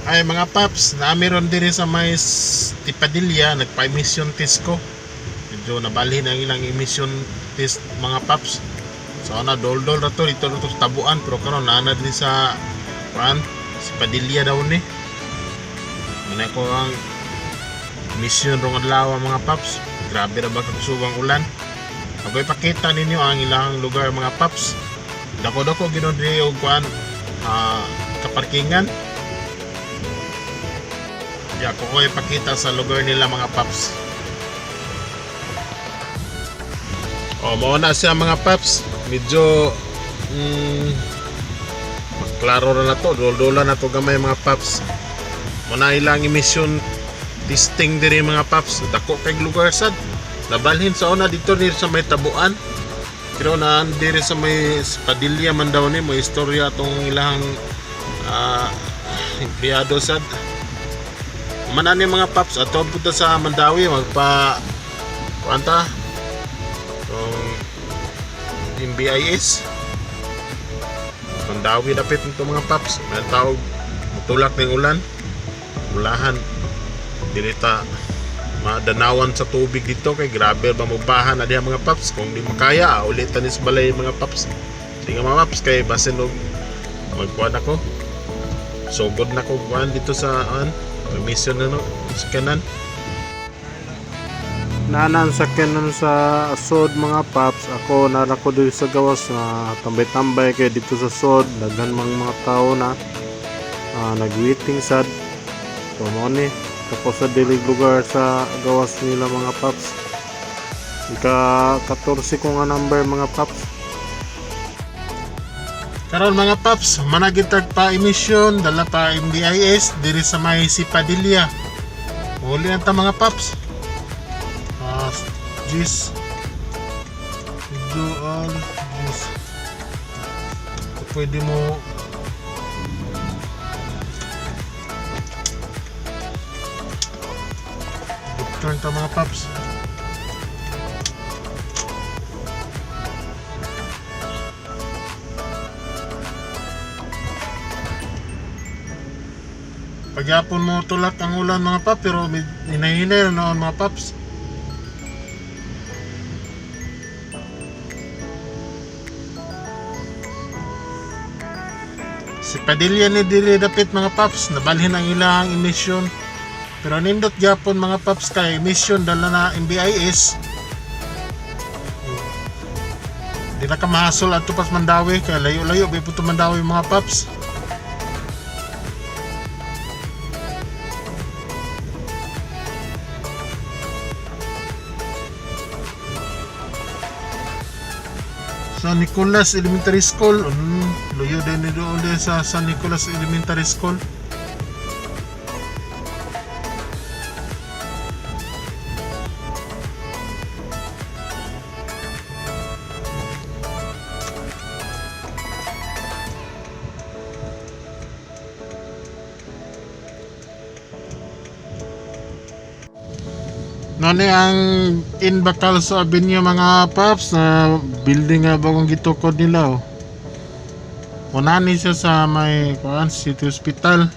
Ay mga paps, naami ron diri sa may Tipadilla, nagpa-emission test ko. Medyo nabalhin ang ilang emission test, mga paps. So ana dol-dol ra to dito to sa Tabuan, pero karon naa na diri sa kuan, si Padilla daw ni. Muna ko ang mission rong adlaw, mga paps. Grabe ra ba kakusog ang ulan. Ako ipakita ninyo ang ilang lugar, mga paps. Dako-dako ginon diri og kuan, kaparkingan. Ya, ko ipakita sa lugar nila, mga paps. O, mao na siya, mga paps. Medyo klaro na na to. Dol-dola na to gamay, mga paps. Mao na ilang emission testing diri, mga paps. Dako kay lugar sad. Nabalhin sa una dito ni sa may Tabuan. Pero na diri sa may Padilla man daw ni mo istorya atong ilang empleyado sad. Manan ni, mga paps, ato punta sa Mandaue magpa kuanta tong MBIS. Mandaue dapit nito, mga paps. May tawag mutulak ng ulan. Ulahan dili ta madanawan sa tubig dito kay grabe ba mubaha na diha, mga paps. Kung di makaya, ulit tanis balay, mga paps. Sige, mga paps, kay basin og magkuan ako. Sugod na ko kuan dito sa an mission na no sa kanan. Nanan sa kanan sa sod, mga paps. Ako nara ko dito sa gawas na tambay-tambay kay dito sa sod daghan mang mga tao na nagwaiting sad. So mo ni tapos sa dilig lugar sa gawas nila, mga paps. Ika 14 ko nga number, mga paps. Karon, mga paps, managitag pa emission, dala pa MBIS diri sa may Sipadilla. Huli na ta, mga paps. Ah, Gis. Medyo Gis. Pwede mo turn ta, mga paps. Pagyapon mo tulak ang ulan, mga paps, pero hinay-hinay na noon, mga paps. Si Padilla ni diri dapit, mga paps, nabalhin ang ilang emission. Pero nindot gyapon, mga paps, kay emission dala na MBIS. Di na ka mahasol adto pas Mandaue kay layo-layo ba to Mandaue, mga paps. San Nicolas Elementary School. Luyo din ni doon din sa San Nicolas Elementary School. Nani ang in Bacalso Avenue, mga paps, na building nga bagong gitukod nila oh. Unani siya sa may kuan, City Hospital.